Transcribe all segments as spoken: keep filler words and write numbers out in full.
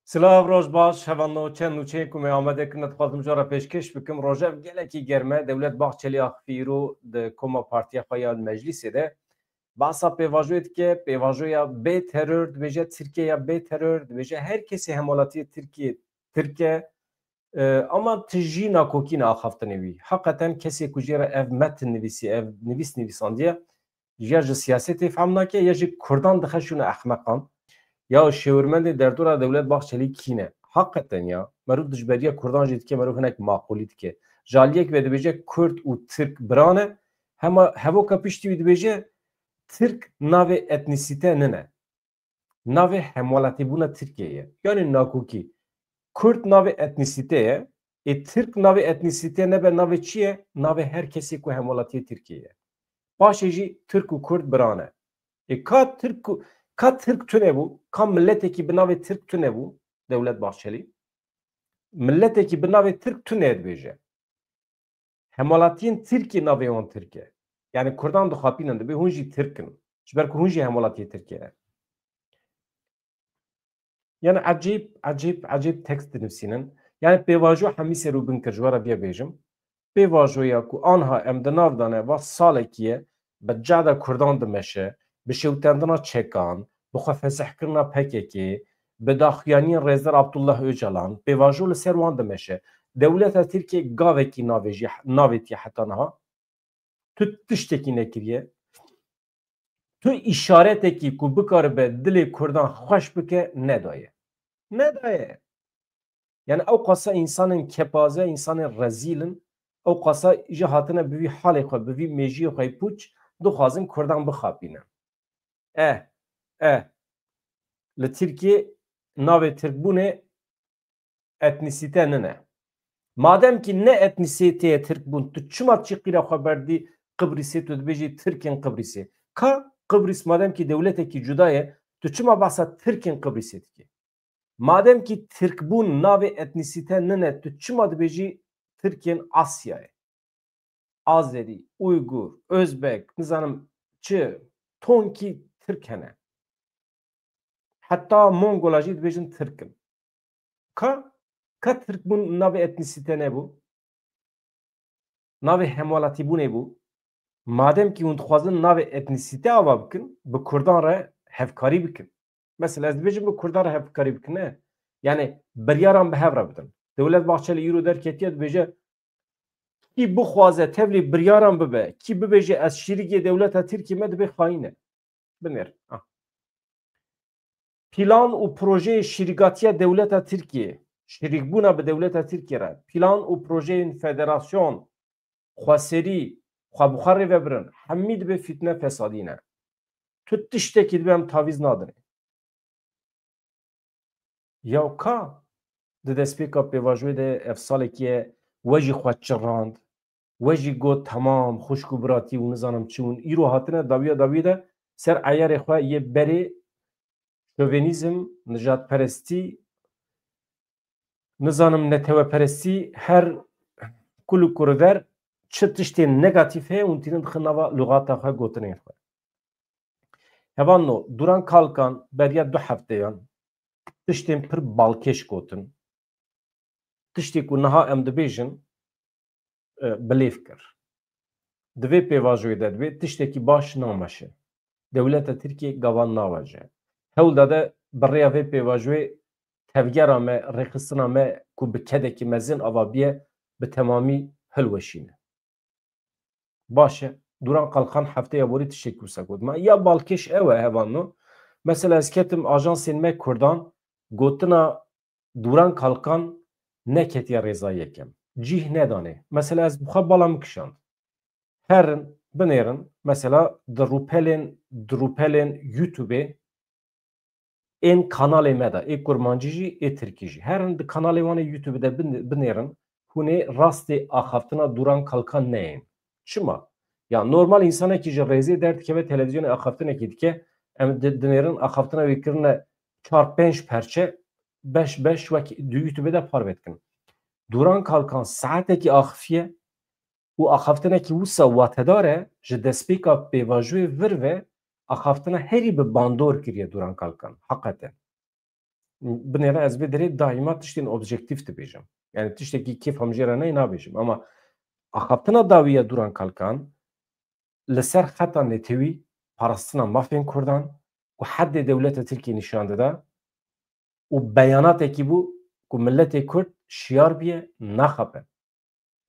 Silav, roj baş, hevalno, çend nûçeyên ku me amade kirine dixwazim ji we re pêşkêş bikim. Rojev gelekî germ e. Dewlet Bahçelî axifî îro di koma partiya xwe ya meclîsê de behsa pêvajoyê dike, pêvajoya bê teror, dibêje Tirkiye ya bê teror, dibêje her kesê hemwelatiyê Tirkiye Tirk e. E, ama tijî nakokî ne axaftinê wî. Heqeten kesê ku jê re ev metin nivîsî, ev nivîs nivîsandiye, ya ji siyasetê fehm nake, ya jî Kurdan dixe şûna ehmeqan. Ya şêwirmendê derdora Dewlet Bahçelî kî ne? Heqeten ya, merov dijberiya Kurdan jî dike, merov hinek maqûlî dike. Ji aliyek ve dibêje Kurd û Tirk bira ne, hema hevoka piştî wî dibêje Tirk navê etnîsîte nine. Navê hemwelatîbûna Tirkiyê ye. Yanî nakokî. Kurd navê etnîsîte ye. Ê Tirk navê etnîsîte nebe navê çi ye? Navê her kesê ku hemwelatiyê Tirkiyê ye. Paşê jî Tirk û Kurd bira ne. Ê ka Tirk û, ka Tirk tune bû, ka miletekî bi navê Tirk tune bû, Dewlet Bahçelî. Miletekî bi navê Tirk tune dibêje. Hemwelatiyên Tirkiyê navê wan Tirk e. Yanî Kurdan dixapînin, dibê hûn jî Tirk in. Ji ber ku hûn jî hemwelatiyê Tirkiyê ne. Yanî ecêb, ecêb, ecêb tekst dinivîsînin. Yanî pêvajo hemî ser û bin kir, ji we re viya bêjim. Pêvajoya ku anha em di nav de ne, va salekî ye, bi cehda Kurdan dimeşe, bi şewitendina çekan, bi xwefesihkirina P K K, bi daxuyaniyên Rêzdar Abdullah Ocalan, pêvajo li ser wan dimeşe. Dewleta Tirkiyê gavekî navê jî, navêtiye heta niha. Tu tiştekî nekiriye. Tu îşaretekî ku bikaribe dilê Kurdan xweş bike, nedaye. Nedaye. Yani ew qasa insanên kepaze, insanên rezîl in, ew qasa ji hatine bi vî halê xwe, bi vî mêjiyê xwe yê pûç, dixwazin Kurdan bixapîne. Eh, eh. Li Tirkiyê navê Tirkbûnê etnîsîte nine. Madem ki ne etnîsîteyê Tirk bûn, tu çima çî qîra xwe berdî Qibrîsê, tu dibêjî Tirkên Qibrîsê? Ka Qibrîs madem ki dewletekî cuda ye, tu çima behsa Tirkên Qibrîsê dikî? Madem ki Tirk bûn navê etnîsîte nine, tu çima dibêjî Tirkên Asyayê? Azerî, Uygur, Özbek, nizanim çi, tonkî Tirk hene. Heta Mongola jî dibêjin Tirk in. Ka, ka Tirk bûn navê etnîsîte nebû? Navê hemwelatîbûnê bû. Madem ki hûn dixwazin navê etnîsîte ava bikin, bi Kurdan re hevkarî bikin. Mesela ez dibêjim bi Kurdan re hevkarî bikin, ne? Yani biryaran bi hev re bidin. Dewlet Bahçeli îro derketiye dibêje, kî bixwaze tevlî biryaran bibe, kî bibêje ez şîrigê dewleta Tirkiyê me, dibê xayîn e. Binêr. Ah. Plan û projeyê şîrigatiya dewleta Tirkiyê, şîrikbûna bi dewleta Tirkiyê re, plan û projeyên federasyon, xweserî, xwe bi xwe rê vebirin, hemî dibe fîtne fesadî ne. Tu tiştekî dibe em tavîz nadinê. Ya ka di destpêka pêvajoyê de ev salekî ye, we jî xwe çirand, we jî got, temam, xwişk û biratî û nizanim çi hûn îro hatine dawiya dawiyê de ser eyarê xwe yê berê şovenîzm, nijadperestî, nizanim neteweperestî, her kul û kurver çi tiştên negatîf heye hûn tînin dixin nava lugata xwe, gotinên xwe. Hevalno, Duran Kalkan beriya du hefteyan tiştên pir balkêş gotin. Tiştê ku niha em dibêjin, e, bilêv kir. Di vê pêvajoyê de dibê tiştekî baş nameşe. Dewleta Tirkiyê gavan naweje. Hewl dade bi rêya vê pêvajoyê tevgera me, rêxistina me ku bi kedekî mezin ava biye, bi temamî hilweşîne. Baş e. Duran Kalkan hefteya borî tiştekî wisa got. Ma ya balkêş ew e, hevalno. Mesela ez ketim ajansên me Kurdan, gotina Duran Kalkan neketiye rêza yekem. Cîh nedanê. Mesela ez bi xwe bala min kişand. Herin, binêrin, mesela di rûpelên, di rûpelên YouTubeê ên kanalê me de, ê kurmancî jî, ê tirkî jî. Herin di kanalê wan ê YouTube de bin-, binêrin, hûn ê rastê axaftina Duran Kalkan neyên. Çima? Ya normal, însanekî ji rêzê derdikeve, televîzyonê axaftinekî dike, em di-, dinêrin axaftina wê kirine çar pênc perçe, beş beş wek di YouTube de parve dikin. Duran Kalkan saetekî axifiye, û axaftinekî wisa watedar e, ji destpêka pêvajoyê vir ve axaftina herî bi bandor kiriye Duran Kalkan. Heqeten. Binêre ez vê derê daîma tiştên objektîf dibêjim. Yani tiştekî kêfa min jê re neyê nabêjim. Ama axaftina dawî ya Duran Kalkan li ser xeta netewî parastina mafên Kurdan û hedê dewleta Tirkiyê nîşan dida û beyanatekî bû ku miletê Kurd şiyar bûye, naxape.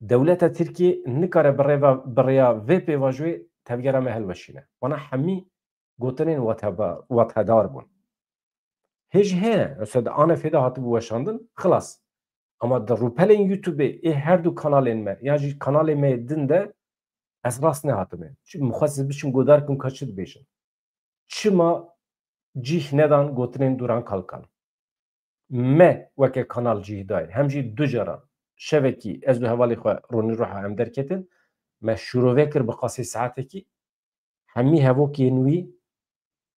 Dewleta Tirkiyê nikare bi rêva, bi rêya vê pêvajoyê tevgera me hilweşîne. Wana hemî gotinên wetheba-, wethedar bûn. Hê jî heye, mesela di Anefê de hatibû weşandin, xilas. Ama di rûpelên YouTubeê ê her du kanalên me, yan jî kanalê me yê din de ez rast nehatime. Çi min xwest ez biçim godar kim ka çi dibêjin. Çima cîh nedan gotinên Duran Kalkan? Me weke kanal cîh dayê. Hem jî du caran. Şevekî ez û hevalê xwe Ronî Ruha em derketin. Me şîrove kir bi qasî saetekî. Hemî hevokên wî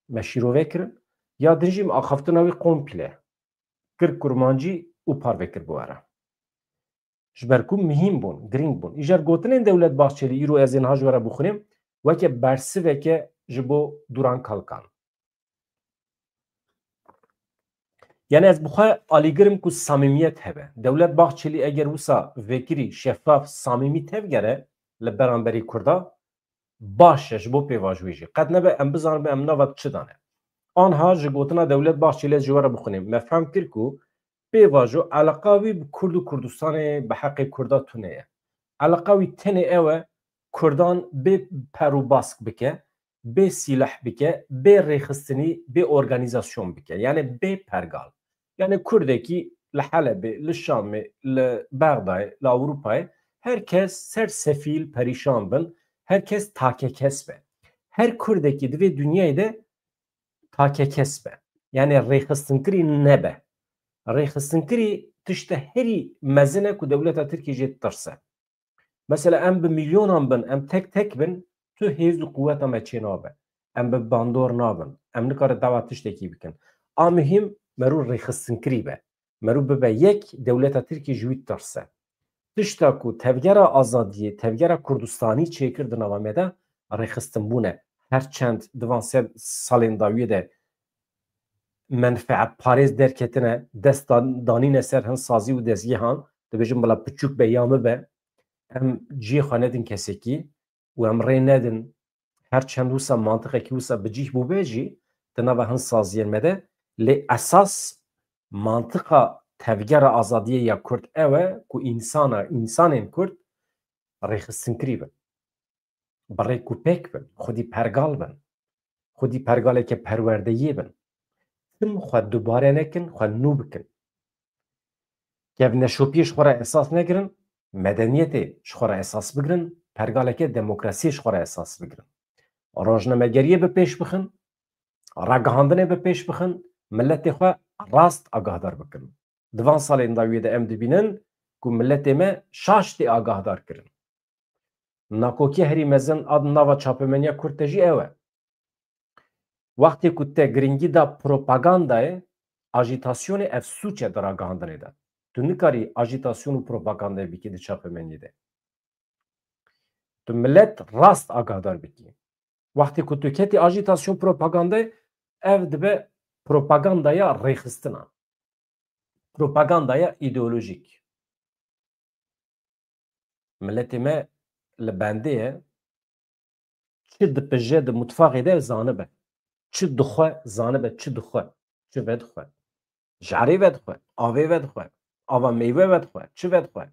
me şîrove kirin. Ya din jî me axaftina wî komple kir kurmancî û parve kir bi we re. Ji ber ku mihîm bûn, girîng bûn. Îcar gotinên Dewlet Bahçelî îro ez ê niha ji we re bixwînim, weke bersiveke ji bo Duran Kalkan. Yani ez bi xwe alîgir im ku samîmiyet hebe. Dewlet Bahçelî eger wisa vekirî, şeffaf, samîmî tevgere li beramberî Kurda, baş e ji bo pêvajoyê jî. Qet nebe em bizanibe em nava çi dane. Anha ji gotina Dewlet Bahçelî ez ji we re bixwînim. Me fehm kir ku pêvajo eleqa wî bi Kurd û Kurdistanê bi heqê Kurda tune ye. Eleqa wî tenê ew e Kurdan bê per û bask bike, bê sîleh bike, bê rêxistinî, bê organîzasyon bike. Yani bê pergal. Yani Kurdekî li Helebê, li Şamê, li Bexdayê, li Ewropayê her kes ser sefîl, perîşan bin, her kes takekes be. Her Kurdekî di vê dinyayê de takekes be. Yani rêxistinkirî nebe. Rêxistinkirî tişte herî mezin e ku dewleta Tirkiyê jê ditirse. Mesela em bi milyonan bin, em tek tek bin, tu hêz û quweta me çê nabe. Em bi bandor nabin. Em nikarin dava tiştekî bikin. A muhîm merû rêxistinkirî be. Merû bibe yek, dewleta Tirkiyê ji wî ditirse. Tişta ku tevgera azadiyê, tevgera Kurdistanî çêkir di nava me de rêxistinbûn e. Her çend di van sed salên dawiyê de menfeetparêz derketine, dest dan-, danîne ser hin sazî û dezgehan, dibêjin bila piçûk be ya min be, em cihê xwe nedin kesekî û em rê nedin her çend wisa mantiqekî wisa bi cih bûbe jî di nava hin saziyên me de, lê esas mantiqa tevgera azadiyê ya Kurd ew e ku însana, însanên Kurd rêxistinkirî bin. Bi rêk û pêk bin, xwedî pergal bin, xwedî pergaleke perwerdeyê bin. Tim xwe dubare nekin, xwe nû bikin. Kevneşopiyê ji xwe re esas negirin, medeniyetê ji xwe re esas bigirin, pergaleke demokrasiyê ji xwe re esas bigirin. Rojnamegeriyê bi pêş bixin, ragihandinê bi pêş bixin, miletê xwe rast agahdar bikin. Di van salên dawiyê de em dibînin ku miletê me şaş tê agahdar kirin. Nakokiya herî mezin a di nava çapemeniya Kurd de jî ew e. Wextê ku te giringî da propagandayê, ajîtasyonê ev sûç e di ragihandinê de. Tu nikarî ajîtasyon û propagandayê bikî di çapemeniyê de. Tu milet rast agahdar bikî. Wextê ku tu ketî ajîtasyon propagandayê, ev dibe propagandaya rêxistina. Propagandaya îdeolojîk. Miletê me li bendê ye. Çi dipije di mutfaxê de zanibe. Çi dixwe zanibe, çi dixwe. Çi vedixwe. Jarê vedixwe, avê vedixwe, ava meywe vedixwe, çi vedixwe.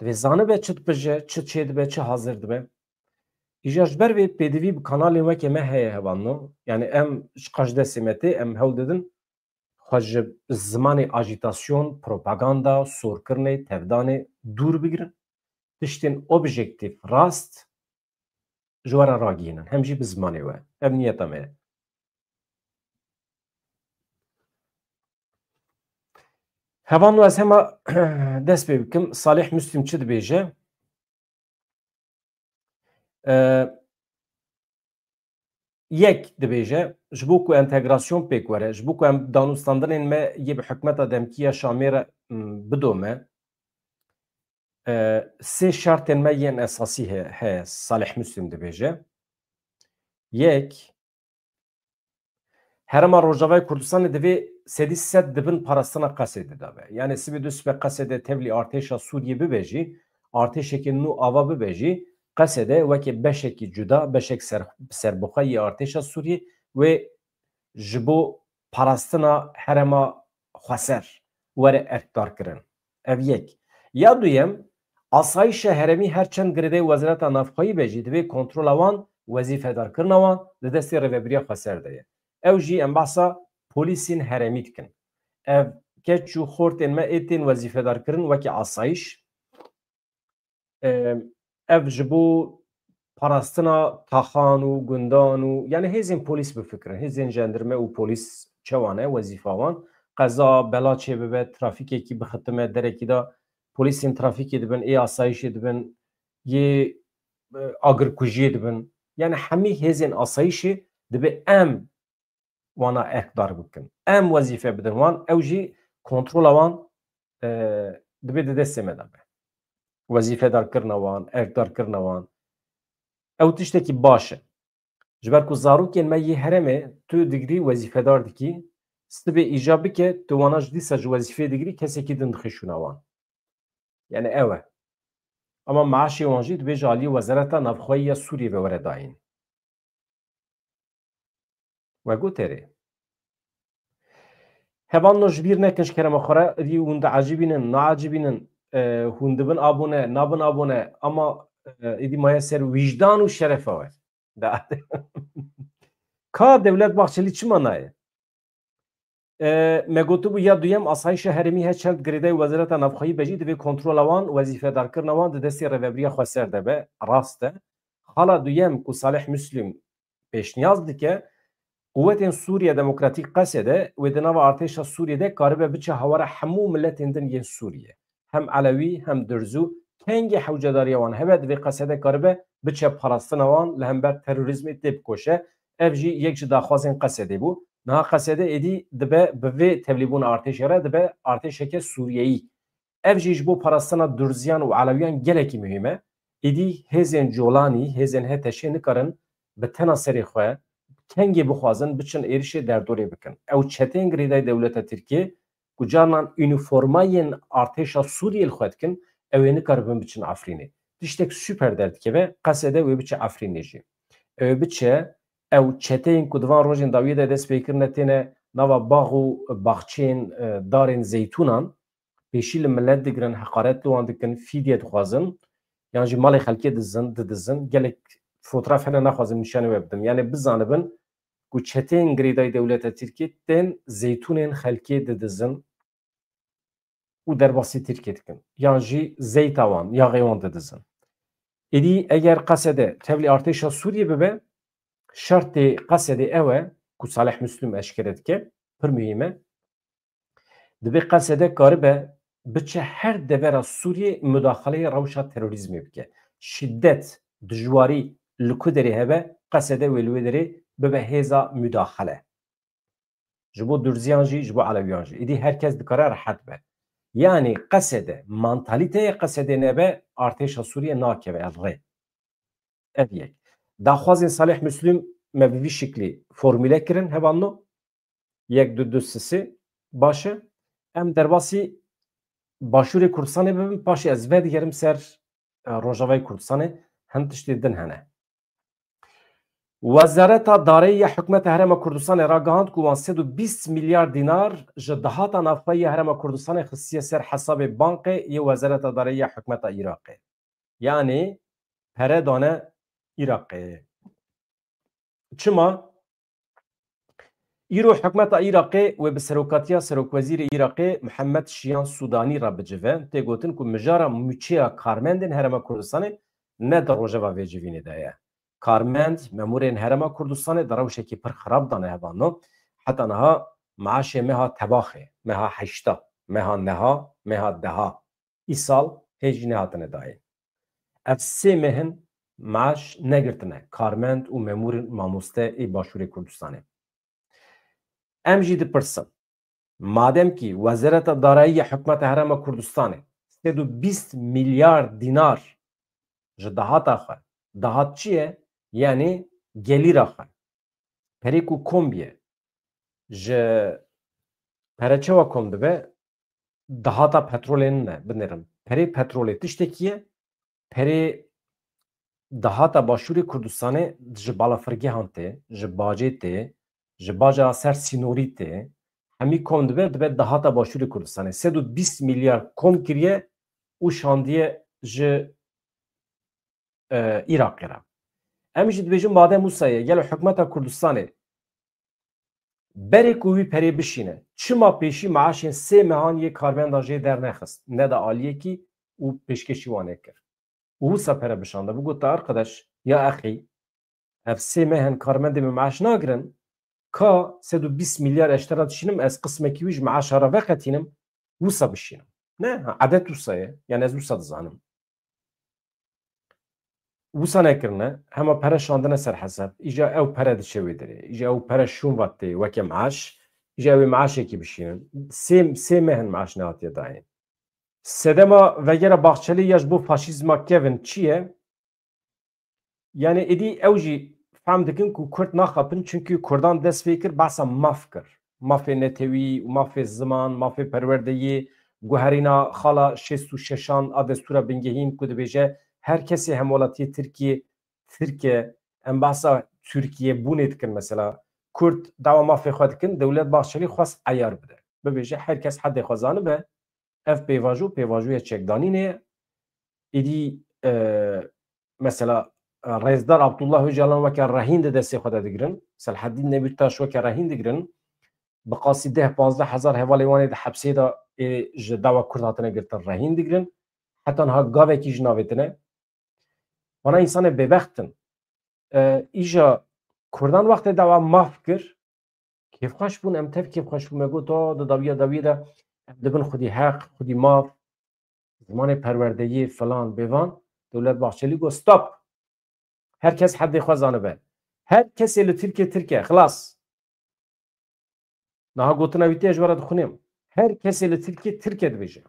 Divê zanibe çi dipije, çi çêdibe, çi hazir dibe. Îja ji ber vê pêdivî bi kanalên weke me heye hevalno. Yani em ji qas destê me tê, em hewl didin xwe ji zimanê ajîtasyon, propaganda, sorkirinê, tevdanê dûr bigirin. Tiştên objektîf, rast ji we re ragihînin. Hem jî bi zimanê we. Ev niyeta me ye. Hevalno ez hema dest pê bikim. Salih Müslim çi dibêje? E, yek dibêje, ji bo ku entegrasyon pêk were, ji bo ku em danûstandinên me yê bi hikûmeta demkî ya Şamê re, m, bidome, e, sê şertên me yên esasî he-, heye, Salih Müslim dibêje. Yek, Herêma Rojavayê Kurdistanê divê sedî sed di bin parastina Qesedê de be. Yani sibê du sibe Qesede tevlî artêşa Sûriyê bibe jî, artêşekê nû ava bibe jî, Qesede weke beşekî cuda, beşek ser, serbixwe yê artêşa Sûriyê wê ji bo parastina herêma xweser were erkdarkirin. Ev yek. Ya duyem, asayişa herêmî her çend girêdayî Wezareta Navxweyî be jî, divê kontrola wan, wezîfedarkirina wan di destê Rêvebiriya Xweser de ye. Ew jî em behsa polîsên herêmî dikin. Ev keç û xortên me ê tên wezîfedarkirin weke asayiş, e, ev ji bo parastina taxan û gundan û, yani hêzên polîs bifikirin, hêzên jendirme û polîs çewa ne wezîfa wan, qeza bela çêbibe, trafîkekî bixitime derekî de, polîsên trafîkê dibin, ê asayişê dibin, yê, e, agirkujiyê dibin. Yani hemî hêzên asayişê dibe em wana erkdar bikin. Em wezîfe bidin wan, ew jî kontrola wan, e, dibê di destê me de be. Wezîfedarkirina wan, erkdarkirina wan. Ew tiştekî baş e. Ji ber ku zarokên me yê herêmê tu digirî wezîfedar dikî, sibê îja bike, tu wana ji dîsa ji wezîfê digirî, kesekî din dixê şûna wan. Yani ew e. Ama maaşê wan jî dibê ji aliyê Wezareta Navxweyî ya Sûriyê ve were dayîn. We got erê. Hevalno, ji bîr nekin, ji kerema xwe re, êdî hûn diecibînin, naecibînin, e, hûn dibin abone, nabin abone, ama, e, êdî maye ser wîjdan û şerefa we. Da-, ka Dewlet Bahçelî çima nayê? E, me gotibû ya duyem, asayişa herêmî her çend girêdayî Wezareta Navxweyî be jî, divê kontrola wan, wezîfedarkirina wan di destê Rêvebiriya Xweser de be. Rast e. Xala duyem ku Salih Muslim pêşniyaz dike, quwetên Sûriye Demokratîk, Qesede, wê di nava artêşa Sûriyê de karibe biçe hawara hemû miletên din yên Sûriye. Hem Elewî, hem Dirzû, kengê hewcedariya wan hebe, divê Qesede karibe biçe parastina wan, li hember terorîzmê têbikoşe. Ev jî yek ji daxwazên Qesedê bû. Niha Qesede êdî dibe bi vê tevlîbûna artêşê re dibe artêşeke Sûriyeyî. Ev jî ji bo parastina Durziyan û Elewiyan gelekî muhîm e. Êdî hêzên Colanî, hêzên H T Ş'ê nikarin bi tena serê xwe kengê bixwazin biçin êrişê derdorê bikin. Ew çeteyên girêdayî dewleta Tirkiyê ku carinan unîformayên artêşa Sûriyê li xwe dikin, ew ê nikaribin biçin Efrînê. Tiştek super derdikeve, Qesede wê biçe Efrînê jî. Ew ê biçe, ew çeteyên ku di van rojên dawiyê de dest pê kirine têne nava bax û baxçeyên, e, darên zeytûnan, pêşî li milet digirin, heqaret li wan dikin, fîdye dixwazin, yan jî malê xelkê dizin, didizin. Gelek fotraf hene, naxwazim nîşanê we bidim. Yani bizanibin ku çeteyên girêdayî dewleta Tirkiyê tên zeytûnên xelkê didizin û derbasî Tirkiyê dikin. Yan jî zeyta wan, yaxê wan didizin. Êdî eger Qesede tevlî artêşa Sûriyê bibe, şertê Qesedê ew e ku Salih Muslim eşkere dike, pir muhîm e. Dibê Qesede karibe biçe her devera Sûriyê mudaxaleyê rewşa terorîzmê bike. Şiddet, dijwarî li ku derê hebe, Qesede wê li wê derê bibe hêza mudaxale. Ji bo Durziyan jî, ji bo Elewiyan jî. Êdî her kes dikare rehet be. Yani Qesede, mantalîteyê Qesedê nebe, artêşa Sûriyê nakeve rê. Ev yek. Daxwazên Salih Muslim me bi vî şiklî formûle kirin, hevalno. Yek, du, du, sisê. Baş e. Em derbasî Başûrê Kurdistanê bibin, paşê ez vedigerim ser, e, Rojavayê Kurdistanê. Hin tiştê din hene. Wezareta Dareyî ya Hikûmeta Herêma Kurdistanê ragihand ku wan sed û bîst milyar dînar ji dahata navxweyî ya Herêma Kurdistanê xistiye ser hesabê bankê yê Wezareta Dareyî ya Hikûmeta Iraqê. Yanî pere dane Iraqê. Çima? Îro hikûmeta Iraqê wê bi serokatiya serokwezîrê Iraqê Mihemed Şiyan Sudanî re bicive. Tê gotin ku mijara mûçeya karmendên Herêma Kurdistanê ne di rojeva vê civînê de ye. Karmend, memûrên Herêma Kurdistanê di rewşekî pir xirab de ne, hevalno. Heta niha maaşê meha tebaxê, meha heşta, meha neha, meha deha, îsal hê jî nehatine dayîn. Ev sê meh in maaş negirtine karmend û memûrên mamoste ê Başûrê Kurdistanê. Em jî dipirsin, madem kî Wezareta Darayî ya Hikûmeta Herêma Kurdistanê sed û bîst milyar dînar ji dahata xwe, dahat çi ye? Yanî gelîra xwe, perê ku kombiye, Ji pere çawa kom dibe? Dahata petrolê ne, binêrin. Perê petrolê tiştekî ye, perê dahata Başûrê Kurdistanê ji balafirgehan tê, ji bacê tê, ji baca ser sînorî tê, hemî kom dibe, dibe dahata Başûrê Kurdistanê. Sed û bîst milyar kom kiriye û şandiye ji, e, Iraqê re. Em jî dibêjin, Badem Mûsa ye, gelo hikûmeta Kurdistanê berê ku wî perê bişîne, çima pêşî meaşên sê mehan yê karmenda jê dernexist, neda aliyekî û pêşkêşî wan nekir? Û wisa pere bişande, bigot, te arkadaş, ya exî, ev sê meh in karmendê min meaş nagirin, ka sed û bîst milyar ez ji te re dişînim, ez qismekî wî ji meaşa re veqetînim, wisa bişînim. Ne, ha, edet wisa ye. Yani ez wisa dizanim. Wisa nekirine, hema pere şandine ser hesab. Îca ew pere diçe wê derê. Îca ew pere şûn vat tê weke meaş. Îca ew ê meaşekî bişînin. Sê, sê meh in meaş nehatiye dayîn. Sedema vegera Bahçelî ya ji bo faşîzma kevin çi ye? Yani êdî ew jî fehm dikin ku Kurd naxapin, çunkî Kurdan dest pê kir, behsa maf kir. Mafê netewî û mafê ziman, mafê perwerdeyê, guherîna xala şêst û şeşan a destûra bingehîn ku dibêje her kesê hemwelatiyê Tirkiyê Tirk e. Em behsa Tirkiye bûnê dikin mesela. Kurd dawa mafê xwe dikin, Dewlet Bahçelî xwest eyar bide. Bibêje her kes hedê xwe zanibe, ev pêvajo, pêvajoya çekdanînê ye. Êdî, e, mesela, e, Rêzdar Abdullah Ocalan weke rehîn di destê xwe de digirin, Selheddîn Demîrtaş weke rehîn digirin, bi qasî deh pazdeh hezar hevalê wan ê di hepsê de ê ji dawa Kurd hatine girtin rehîn digirin. Heta niha gavekî ji navê tine. Wana însanê bêbext in. E, îja Kurdan wextê dawa maf kir, kêfxweş bûn, em tev kêfxweş bûn. Me got, o, di dawiya dawiyê de em dibin xwedî heq, xwedî maf, zimanê perwerdeyê, filan, bêvan. Dewlet Bahçelî got, stop! Her kes hedê xwe zanibe. Her kesê li Tirkiye Tirk e, xilas. Niha gotina wî tê, ez ji we re dixwînim. Her kesê li Tirkiye Tirk e dibêje.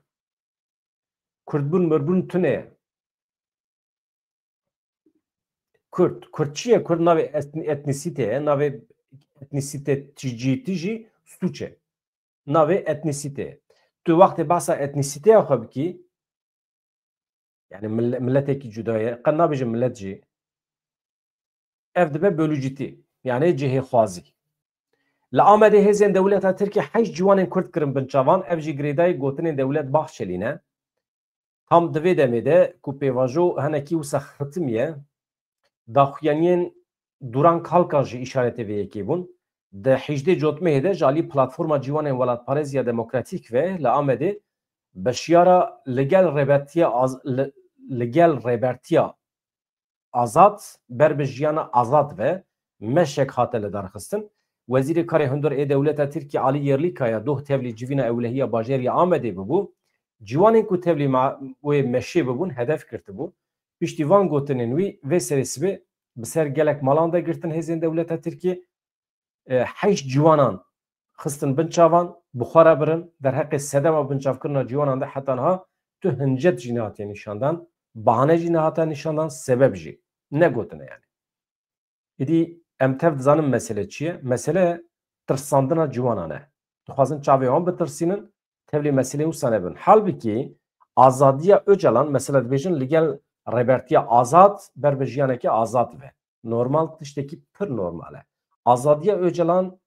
Kurdbûn, mirbûn tune ye. Kurd, Kurd çi ye? Kurd navê etn-, etnisite ye. Navê etnisite tijî, tijî sûç e. Navê etnisite ye. Tu wextê behsa etnisiteya xwe bikî, yani mille-, milletekî cuda ye, qet nabêje millet jî. Ev dibe bölücîtî, yani cihêxwazî. Li Amedê hêzên dewleta Tirkiyê heşt ciwanên Kurd kirin binçavan, ev jî girêdayî gotinên dewlet Bahçelî ne. Tam di vê demê de ku pêvajo hinekî wisa xitimiye, daxuyaniyên Duran Kalkan jî îşaretê vê yekê bûn. Di hejdê Cotmehê de ji alî Platforma Ciwanên Welatparêz ya Demokratîk ve li Amedê beşiyara li gel rêbertiya az-, li, li gel rêbertiya azad ber bi jiyana azad ve meşek hate lidarxistin. Wezîrê Karê Hundir ê dewleta Tirkiyê Alî Yerlîkaya doh tevlî civîna ewlehiya bajêr ya Amedê bibû. Ciwanên ku tevlî ma-, wê meşê bibûn hedef girtibû. Piştî van gotinên wî vê serê sibê bi ser gelek malan de girtin hêzên dewleta Tirkiyê. E, heşt ciwanan xistin bin çavan, bi xwe re birin, derheqê sedema binçavkirina ciwanan de heta niha tu hincet jî nehatiye nîşandan, bahane jî nehatiye nîşandan, sebeb jî negotine yani. Îdî em tev dizanin mesele çi ye? Mesele tirsandina ciwanan e. Dixwazin çavê wan bitirsînin, tevlî meselê wisa nebin. Halbikî azadiya Ocalan, mesela dibêjin li gel rêbertiya azad ber bi jiyanekî azad ve. Normal, tiştekî pir normal e. Azadiya Ocalan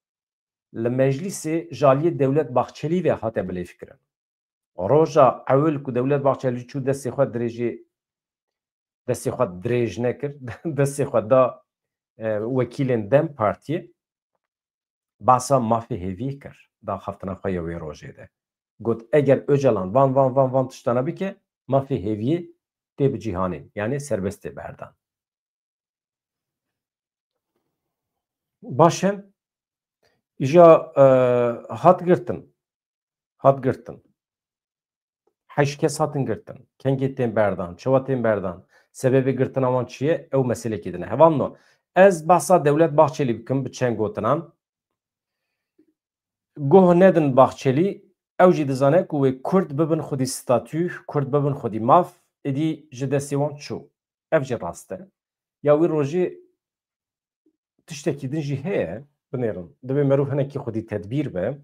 li meclîsê ji aliyê Dewlet Bahçelî ve hate bilêvkirin. Roja ewil ku Dewlet Bahçelî çû destê xwe dirêjê, destê xwe dirêj nekir, destê xwe da, e, wekîlên DEM Partiyê, basa mafê hêviyê kir, daxaftina xwe ya wê rojê de. Got, eger Ocalan van, van, van, van tiştana bike, mafê hêviyê tê bi cîhanê, yani serbest tê berdan. Baş e. Îja, e, hat girtin. Hat girtin. Heşt kes hatin girtin. Kengê tên berdan, çawa tên berdan, sebebê girtina wan çi ye? Ew meselekî din e. Hevalno, ez behsa Dewlet Bahçelî bikim bi çend gotinan. Goh nedin Bahçelî, ew jî dizane ku wê Kurd bibin xwedî statû, Kurd bibin xwedî maf, êdî ji destê wan çû. Ev jî rast e. Ya wî rojê tiştekî din jî heye, binêrin. Divê merov hinekî xwedî tedbîr be.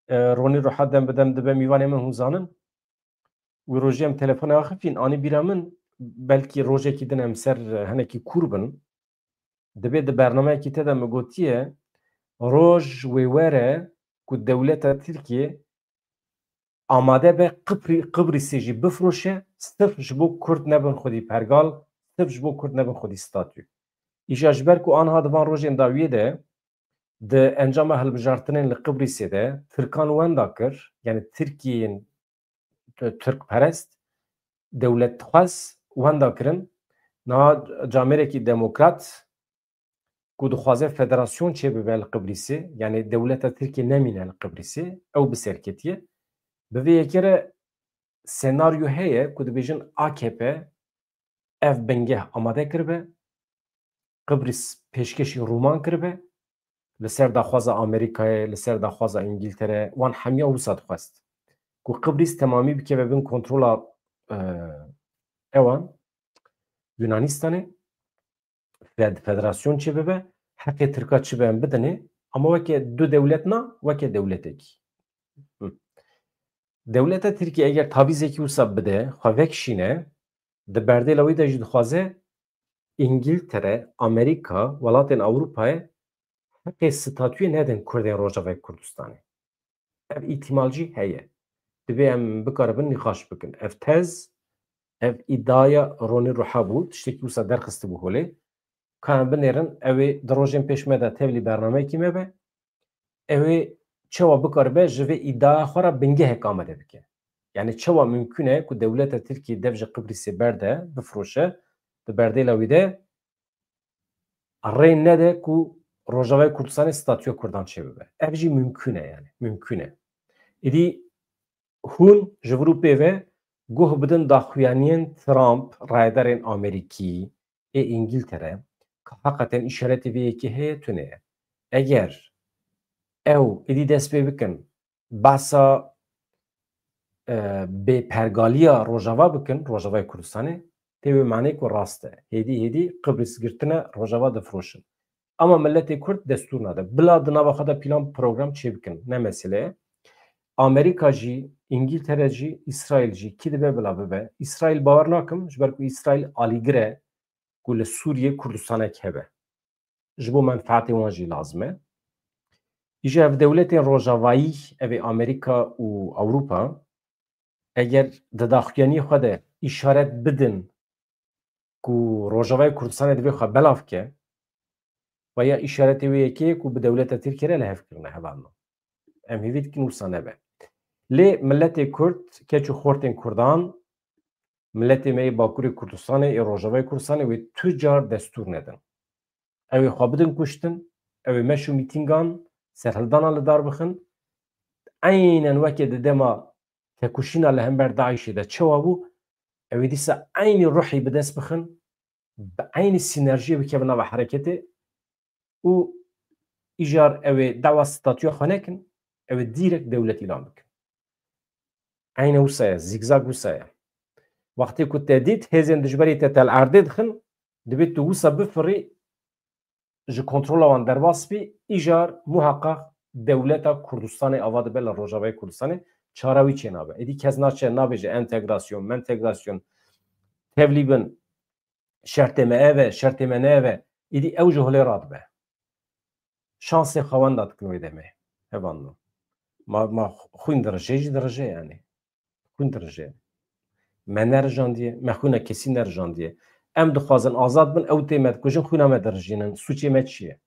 E, Ronî Ruha dem bi dem dibe mîvanê min hûn zanin. Wî rojê em telefona axifîn, anî bîra min, belkî rojekî din em ser, e, hinekî kûr bin. Divê di bernameyekî te de min gotiye, roj wê were ku dewleta Tirkiye amade be Qibrî-, Qibrîsê jî bifroşe, sirf ji bo Kurd nebin xwedî pergal, sirf ji bo Kurd nebin xwedî statû. Îja ji ber ku anha di van rojên dawiyê de di encama hilbijartinên li Qibrîsê de Tirkan wenda kir, yanî Tirkiyên t-, Tirkperest, dewletxwaz wenda kirin. Niha camêrekî demokrat ku dixwaze federasyon çêbibe li Qibrîsê, yanî dewleta Tirkiyê nemîne li Qibrîsê, ew bi ser ketiye. Bi vê yekê re senaryo heye ku dibêjin A K P ev bingeh amade kiribe, Qibrîs pêşkêşî Rûman kiribe, li ser daxwaza Amerîkayê, li ser daxwaza Îngîltere, wan hemiya wisa dixwest ku Qibrîs temamî bikeve bin kontrola, e, ewan, Yunanistanê, fed-, federasyon çêbibe, heqê Tirka çi be em bidinê, ama weke du dewlet na, weke dewletekî. Hı. Dewleta Tirkiye eger tavîzekî wisa bide, xwe vekişîne, di berdêla wî de jî dixwaze Îngiltere, Amerîka, welatên Ewropayê heqê statuyê nedin Kurdên Rojavayê Kurdistanê. Ev îhtimal jî heye. Divê em bikaribin nîqaş bikin. Ev tez, ev îdiaya Ronî Ruha bû, tiştekî wisa derxistibû holê. Ka em binêrin, ew ê di rojên pêş me de tevlî bernameyekî me be. Ew ê çawa bikaribe ji vê îdiaya xwe re bingehek amade bike. Yanî çawa mimkûn e ku dewleta Tirkiyê dev ji Qibrîsê berde, bifroşe, di berdêla wî de rê nede ku Rojavayê Kurdistanê statûya Kurdan çêbibe. Ev jî mimkûn e, yanî mimkûn e. Îdî hûn ji vir û pê ve guh bidin daxuyaniyên Trump, rayedarên Amerîkî, ê Îngiltere, ka heqeten îşaretê vê yekê heye, tune ye. Eger ew êdî dest pê bikin, behsa, e, bêpergaliya Rojava bikin, Rojavayê Kurdistanê, tê wê manê ku rast e. Hêdî hêdî Qibrîs girtine, Rojava difroşin. Ama miletê Kurd destûr nade. Bila di nava xwe de plan program çêbikin. Ne mesele ye. Amerîka jî, Îngiltere jî, Îsraîl jî, kî dibe bila bibe. Îsraîl bawer nakim, ji ber ku Îsraîl alîgir e ku li Sûriyê Kurdistanek hebe. Ji bo menfaetê wan jî lazim e. Îja ev dewletên rojavayî, ev ê Amerîka û Ewropa, eger di daxuyaniyê xwe de îşaret bidin ku Rojavayê Kurdistanê divê xwe belav ke, veya îşaretê wê yekê ye ku bi dewleta Tirkiyê re li hev kirine, hevalno. Em hêvî dikin wisa nebe. Lê miletê Kurd, keç û xortên Kurdan, miletê me yê Bakurê Kurdistanê, ê Rojavayê Kurdistanê wê tu car destûr nedin. Ew ê xwe bidin kuştin, ew ê meş û mîtîngan, serhildana li dar bixin. Eynen weke di dema têkoşîna li hember DAIŞê de çawa bû, ew ê dîsa eynî ruhî bi dest bixin, bi eynî sînerjiyê bikevin nava hereketê û îcar ew ê dawa statûya xwe nekin, ew ê dîrek dewlet îlan bikin. Eyne wisa ye, zîgzag wisa ye. Wextê ku te dît hêzên dijberî te tel erdê dixin, divê tu wisa bifirî, ji kontrola wan derbas bî, îcar muheqeq dewleta Kurdistanê ava dibe li Rojavayê Kurdistanê, çara wî çênabe. Êdî kes naçe nabêje entegrasyon, mentegrasyon, tevlî bin, şertê me ev e, şertê me ne ev e, êdî ew ji holê radibe. Şansê xwe wenda dikin wê demê. Hevalno. Ma, ma xwîn dirije jî dirije yanî. Xwîn dirije. Me nerijandiye, me xwîna kesî nerijandiye. Em dixwazin azad bin, ew tê me dikujin, xwîna me dirijînin. Sûcê me çi ye?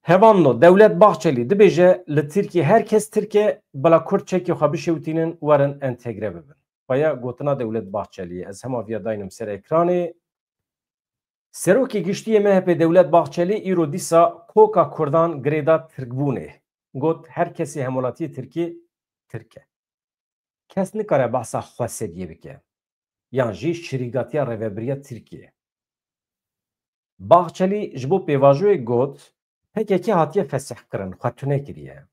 Hevalno, Dewlet Bahçelî dibêje, li Tirkiyê her kes Tirk e, bila Kurd çekê xwe bişewitînin, werin entegre bibin. Vaya gotina Dewlet Bahçelî ye. Ez hema viya daynim ser ekranê. Serokê Giştî yê M H P Dewlet Bahçelî îro dîsa koka Kurdan girêda Tirkbûnê. Got, her kesê hemwelatiyê Tirkî Tirk e. Kes nikare behsa xweseriyê bike. Yan jî şirîgatiya rêvebiriya Tirkiyê. Bahçelî ji bo pêvajoyê got, P K K hatiye fesihkirin, xwe tune kiriye.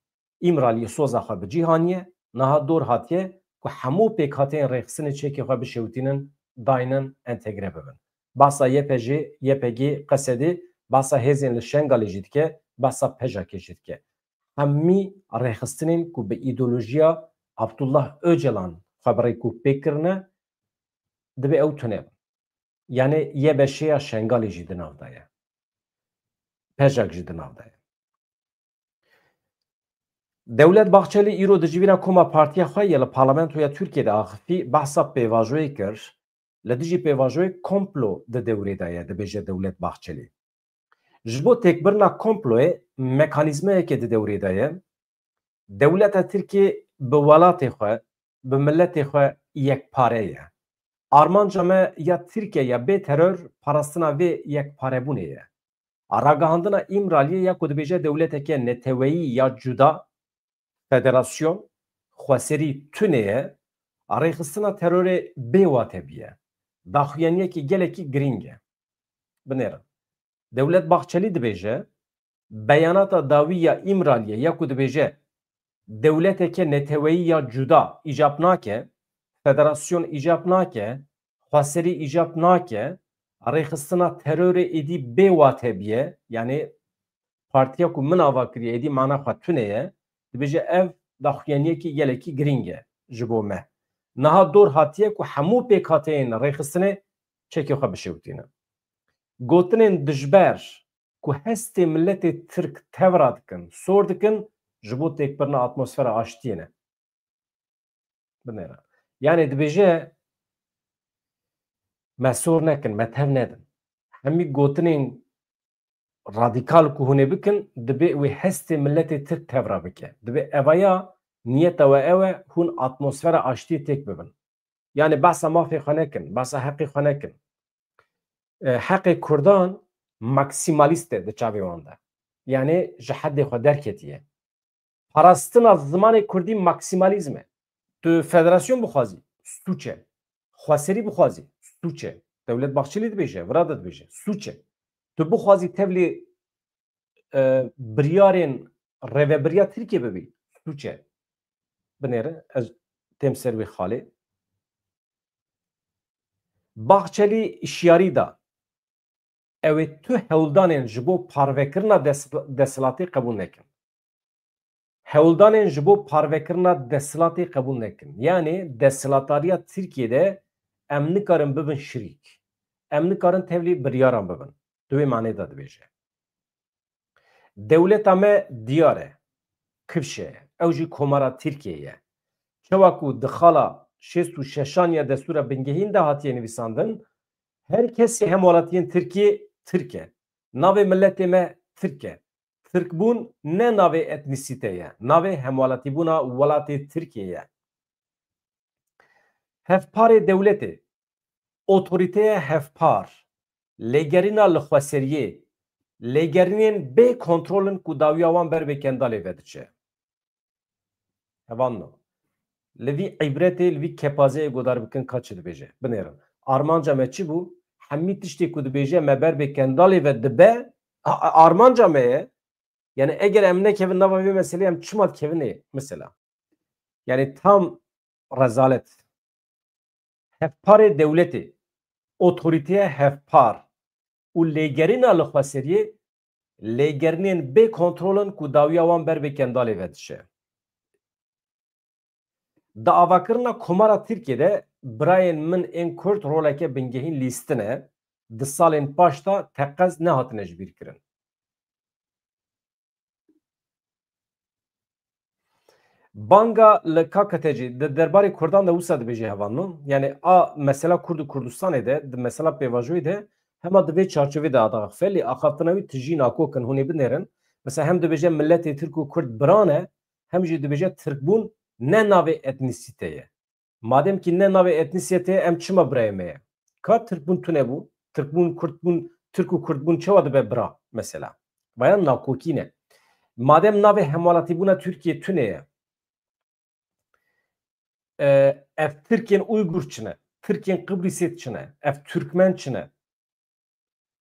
Îmraliyê soza xwe bi cî haniye, niha dor hatiye ku hemû pêkhateyên rêxistinê çekê xwe bişewitînin, daynin, entegre bibin. Behsa Y P J, Y P G, Q S D Behsa hêzên li Şengalê jî dike, behsa PJAKê jî dike. Hemî rêxistinên ku bi îdeolojiya Abdullah Ocalan xwe bi rêkûpêk kirine, divê ew tune bin. Yanî YBŞ'ya Şengalê jî di nav de ye. PJAK jî di nav de ye. Dewlet Bahçelî îro di civîna koma partiya xwe ye li parlamentoya Tirkiyê de axifî, behsa pêvajoyê kir. Li dijî pêvajoyê komplo di dewrê de ye, dibêje Dewlet Bahçelî. Ji bo têkbirina komployê mekanîzmayeke di dewrê de ye. Dewleta Tirkiyê bi welatê xwe, bi miletê xwe yekpare ye. Armanca me ya Tirkiye ya bê teror parastina vê yekparebûnê ye. Ragihandina Îmraliyê ya ku dibêje dewleteke neteweyî ya cuda, federasyon, xweserî tune ye, rêxistina terorê bê wate bûye. Daxuyaniyekî gelekî girîng e. Binêrin. Dewlet Bahçelî dibêje, beyanata dawî ya Îmraliyê ya ku dibêje dewleteke neteweyî ya cuda îcab nake, federasyon îcab nake, xweserî îcab nake, rêxistina terorê êdî bê wate bûye, yanî partiya ku min ava kiriye êdî mana xwe tune ye, dibêje ev daxuyaniyekî gelekî girîng e ji bo me. Niha dor hatiye ku hemû pêkhateyên rêxistinê çekê xwe bişewitînin. Gotinên dijber ku hestê miletê Tirk tevra dikin, sor dikin, ji bo têkbirina atmosfera aştiyê ne. Binêre. Yanî dibêje, me sor nekin, me tev nedin. Hemî gotinên radîkal ku hûn ê bikin, dibê wê hestê miletê Tirk tevra bike. Dibê evaya niyeta we ew e, hûn atmosfera aştiyê têk bibin. Yanî behsa mafê xwe nekin, behsa heqê xwe nekin. E, heqê Kurdan maksimalîst e di çavê wan de. Yanî ji hedê xwe derketiye. Parastina zimanê Kurdî maksimalîzm e. Tu federasyon bixwazî, sûç e. Xweserî bixwazî, sûç e. Dewlet Bahçelî dibêje, vira de dibêje, sûç e. Tu bixwazî tevlî, e, biryarên rêvebiriya Tirkiye bibî, sûç e. Binêre, ez têm ser wê xalê. Bahçelî şiyarî da, ew ê tu hewldanên ji bo parvekirina des-, desthilatê qebûl nekin. Hewldanên ji bo parvekirina desthilatê qebûl nekin. Yanî desthilatdariya Tirkiyê de em nikarin bibin şirîk. Em nikarin tevlî biryaran bibin. Di wê manê de dibêje. Dewleta me diyar e. Kifşe ye. Ew jî Komara Tirkiyê ye. Çawa ku di xala şêst û şeşan ya Destûra Bingehîn de hatiye nivîsandin, her kesê hemwelatiyên Tirkiyê Tirk e. Navê miletê me Tirk e. Tirkbûn ne navê etnîsîte ye, navê hemwelatîbûna welatê Tirkiyê ye. Hevparê dewletê, otorîteya hevpar, lêgerîna li xweseriyê, lêgerînên bê kontrol in ku dawiya wan ber bê kendalê ve diçe. Hevalno. Li vî îbretê, li vî kepazeyê godar bikin ka çi dibêje. Binêrin. Armanca me çi bû? Hemî tiştê ku dibêje me ber bê kendalê ve dibe, a-, a-, armanca me ye. Yani eger em nekevin nava vê meselê, em çima dikevin ê? Mesela. Yani tam rezalet. Hevparê dewletê, otorîteya hevpar û lêgerîna li xweseriyê, lêgerînên bê kontrol in ku dawiya wan ber bê kendalê ve diçe. Di avakirina Komara Tirkiyê de birayên min ên Kurd roleke bingehîn lîstine, di salên paş de teqez nehatine ji bîr kirin. Banga li K K T C di derbarê Kurdan de wisa dibêje hevalno. Yani a mesela Kurd û Kurdistanê de, di mesela pêvajoyê de hema di vê çarçovê de adaxife, lê axaftina wî tijî nakok in, hûn ê binêrin. Mesela hem dibêje miletê Tirk û Kurd biran e, hem jî dibêje Tirkbûn ne navê etnîsîte ye. Madem ki ne navê etnîsiyetê ye, em çima birayê me ye? Ka Tirkbûn tune bû, Tirkbûn, Kurdbûn, Tirk û Kurdbûn çawa dibe bira mesela? Vaya nakokî ne. Madem navê hemwelatîbûna Tirkiyê tune ye, e, ev Tirkên Uygur çi ne? Tirkên Qibrîsê çi ne? Ev Tirkmen çi ne?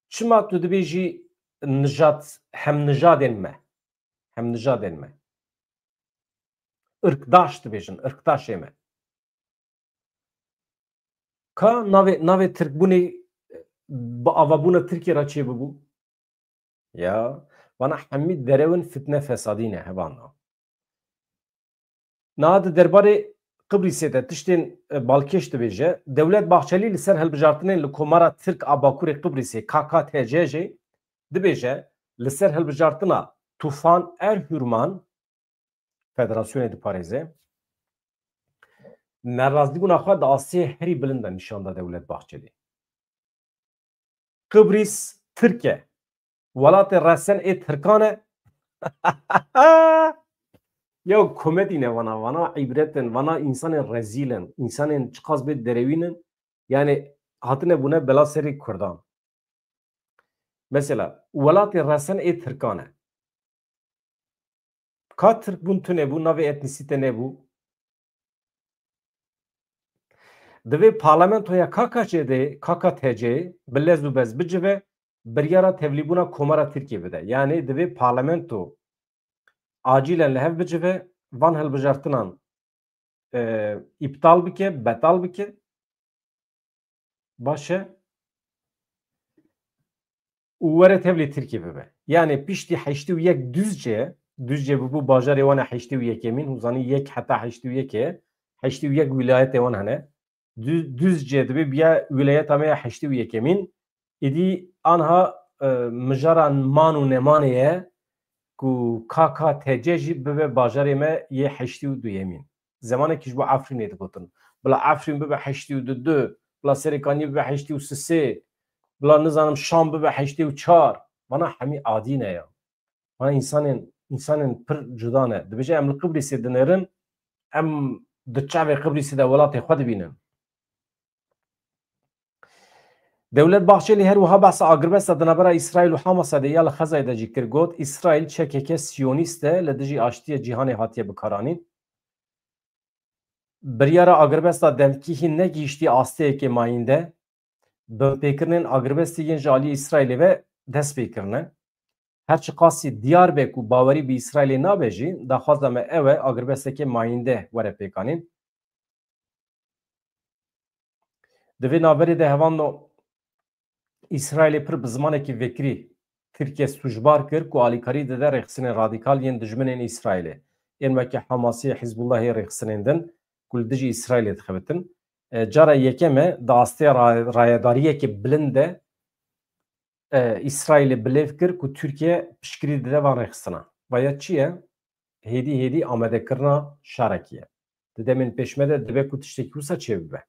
Çima tu dibêjî nijad, hemnijadên me? Hemnijadên me. Irkdaş dibêjin, irkdaşê me. Ka navê, navê Tirkbûnê bi avabûna Tirkiyê re çêbibû? Ya, vana hemî derewin fitne fesadî ne, hevan na. Niha di derbarê Qibrîsê de tiştên, e, balkêş dibêje. Dewlet Bahçelî li ser hilbijartinên li Komara Tirk a Bakurê Qibrîsê, K K T C jî dibêje, li ser hilbijartina Tufan Erhurman, federasyonê diparêze, nerazîbûna xwe di astê herî bilind de nîşan da Dewlet Bahçelî. Qibrîs Tirk e. Welatê resen ê Tirkan e. Ya komedî ne vana, vana îbret in, vana însanên rezîl in, însanên çiqas bê derewîn in. Yani hatine bûne bela serê Kurdan. Mesela, welatê resen ê Tirkan e. Ka Tirk bûn tune bû, navê etnîsîte nebû. Divê parlamentoya K K C'ê de, K K T C'ê bi lez û bez bicive, biryara tevlîbûna Komara Tirkiyê bide. Yani divê parlamento acilen li hev bicive, van hilbijartinan, e, îptal bike, betal bike. Baş e. Û were tevlî Tirkiyê bibe. Yani piştî heştê û yek Duzce, Duzce bûbû bajarê wan e heştê û yekemîn, hûzanî yek heta heştê û yek e, heştê û yek wîlayetê wan hene. Duz-, Duzce dibe biya wîlayeta me ya heştê û yekemîn. Îdî anha, e, mijara man û nemanê ye ku K K T C jî bibe bajarê me yê heştê û duyemîn. Zemanekî ji bo Efrînê digotin. Bila Efrîn bibe heştê û du, bila Serêkaniyê bibe heştê û sê, bila nizanim Şam bibe heştê û çar. Vana hemî adî ne ya. Vana însanên, însanên pir cuda ne. Dibêje em li Qibrîsê dinêrin, em di çavê Qibrîsê de welatê xwe dibînin. Dewlet Bahçelî her wiha behsa agirbesta di navbera Îsraîl û Hamasê de ya li Xezayê de jî kir, got, Îsraîl çekeke siyonîst e, li dijî aştiyê cîhanê hatiye bikaranîn. Biryara agirbesta demkî hîn negihîştiye asteyekê mayînde. Binpêkirinên agirbestê yên ji aliyê Îsraîlê ve dest pê kirine. Her çiqasî diyar be ku bawerî bi Îsraîlê nabe jî, daxwaza me ew e agirbesteke mayînde were pêkanîn. Di vê navberê de hevando Îsraîlê pir bi zimanekî vekirî Tirkiye sûcbar kir ku alîkarî dide rêxistinên radîkal yên dijminên Îsraîlê. Yên weke Hamasê, Hizbullahê, rêxistinên din ku li dijî Îsraîlê dixebitin. E, cara yekem e di astê ra-, rayedariyeke bilind de, e, Îsraîlê bilêv kir ku Tirkiye piştgirî dide van rêxistina. Vaya çi ye? Hêdî hêdî amadekirina şarekî ye. Di demên pêş me de dibe ku tiştekî wisa çêbibe.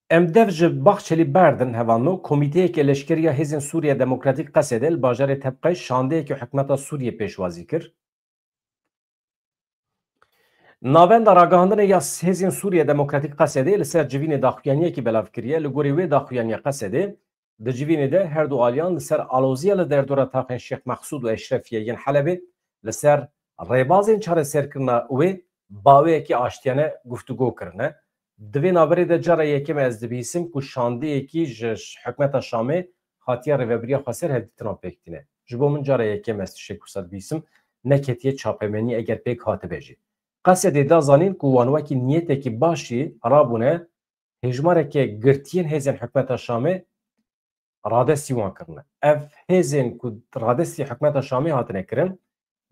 Em dev ji Bahçelî berdin, hevano, komîteyeke leşkerî ya Hêzên Sûriye Demokratîk Qesedê li bajarê Tebqay şandeyeke hikûmeta Sûriyê pêşwazî kir. Navenda ragihandinê ya Hêzên Sûriye Demokratîk Qesedê li ser civînê daxuyaniyekî belav kiriye. Li gorî wê daxuyaniya Qesedê, di civînê de her du aliyan li ser aloziya li derdora taxên Şêx Mexsûd û Eşrefiyê yên Helebê li ser rêbazên çareserkirina wê baweyekî aştiyane guftûgo kirine. Di vê navberê de cara yekem e ez dibihîsim ku şandeyekî ji hikûmeta Şamê hatiye Rêvebiriya Xweser hevdîtinan pêk tîne. Ji bo min cara yekem ez tiştek wisa dibihîsim, neketiye çapemenî eger pêk hatibe jî. Qesedê da zanîn ku wan wekî niyetekî baş jî rabûne hêjmareke girtiyên hêzên hikûmeta Şamê radestî wan kirine. Ev hêzên ku radestî hikûmeta Şamê hatine kirin,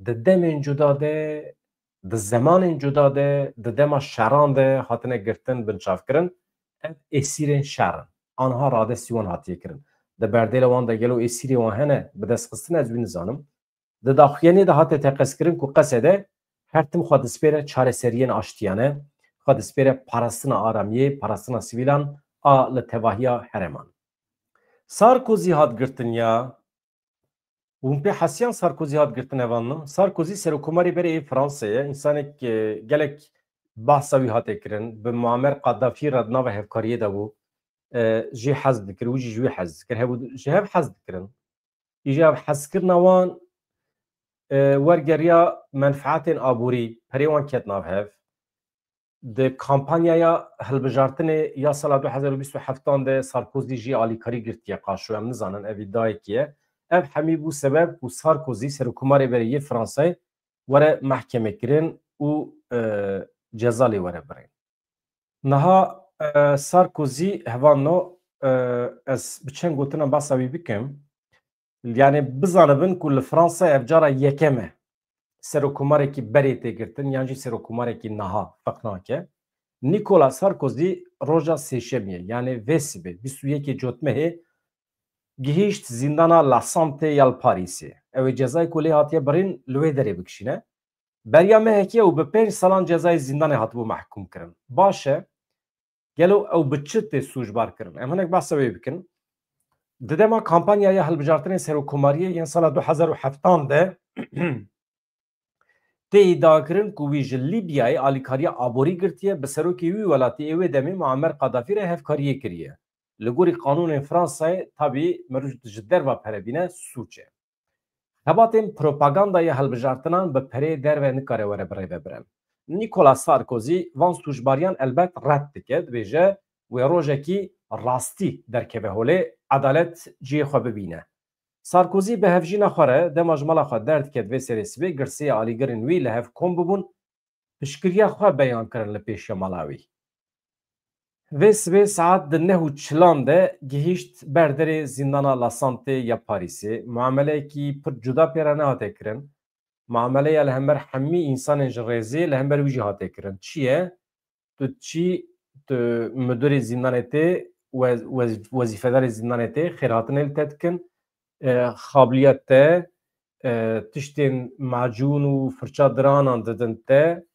di demên cuda de, di zemanên cuda de, di dema şeran de hatine girtin, binçavkirin. Ev êsîrên şer in. Anha radestî wan hatiye kirin. Di berdêla wan de gelo êsîrê wan hene, bi dest xistin ez wî nizanim. Di daxuyaniyê de hate teqezkirin ku Qesede her tim xwe dispêre çareseriyên aştiyane, xwe dispêre parastina aramiyê, parastina sivîlan a li tevahiya herêman. Sarkozy hat girtin ya. Hûn pê hesiyan Sarkozy hat girtin evan na? Sarkozy serokkomarê berê yê Fransê ye. Însanek, e, gelek behsa wî hate kirin. Bi Muammer Qaddafi re di nava hevkariyê de bû. E, jê hez dikir, wî jî ji wî hez dikir. Hevû ji hev hez dikirin. Îja ev hezkirina wan, e, wergeriya menfaetên aborî, perê wan ket nav hev. Di kampanyaya hilbijartinê ya sala du hezar û bîst û heft an de Sarkozy jî alîkarî girtiye qaşo, em nizanin ev îdayekî ye. Ev hemî bû sebeb ku Sarkozy, serokkomarê berê yê Fransayê, were mehkemekirin û, e, ceza lê were birîn. Niha, e, Sarkozy hevano, e, ez bi çend gotinan behsa wî bikim. Yani bizanibin ku li Fransa ev cara yekem e serokkomarekî berê tê girtin yan jî serokkomarekî niha feq nake. Nicolas Sarkozy roja sêşemiyê, yani vê sibê, bîst û yekê Cotmehê, gihîşt zîndana La Santé ya li Parîsê. Ew ê cezayê ku lê hatiye birîn li wê derê bikişîne. Beriya mehekê ew bi pênc salan cezayê zîndanê hatibû mehkûm kirin. Baş e, gelo ew bi çi tê sûcbar kirin? Em hinek behsa wê bikin. Di dema kampanyaya hilbijartinê serokkomariyê yên sala du hezar û heftan de tê îdiakirin ku wî ji Lîbyayê alîkariya aborî girtiye, bi serokê wî welatî ê wê demê Muammer Qadafi re hevkariyê kiriye. Li gorî qanûnên Fransayê tabî mirov ji derva pere bîne sûc e. Xebatên propagandayê hilbijartinan bi pereyê derve nikare were birêvebirin. Nicolas Sarkozy van sûcbariyan elbet red dike, dibêje wê rojekî rastî derkeve holê, edalet cihê xwe bibîne. Sarkozy bi hevjîna xwe re dema ji mala xwe derdike, divê serê sibê girseyê alîgirên wî li hev kom bibûn, piştgiriya xwe beyan kirin li pêşiya mala wî. Vê sibê saet di neh û çilan de gihîşt ber derê zîndana La Santé ya Parîsê. Muameleyekî pir cuda pê re nehate kirin. Muameleya li hember hemî însanên ji rêzê li hember wî jî hate kirin. Çi ye? Tu çi, tu müdürê zîndanê tê, we-, wez-, wezîfedarê zîndanê tê, xêrhatinê li te dikin, e, xabliya te, e, tiştên macûn û firça diranan didin te,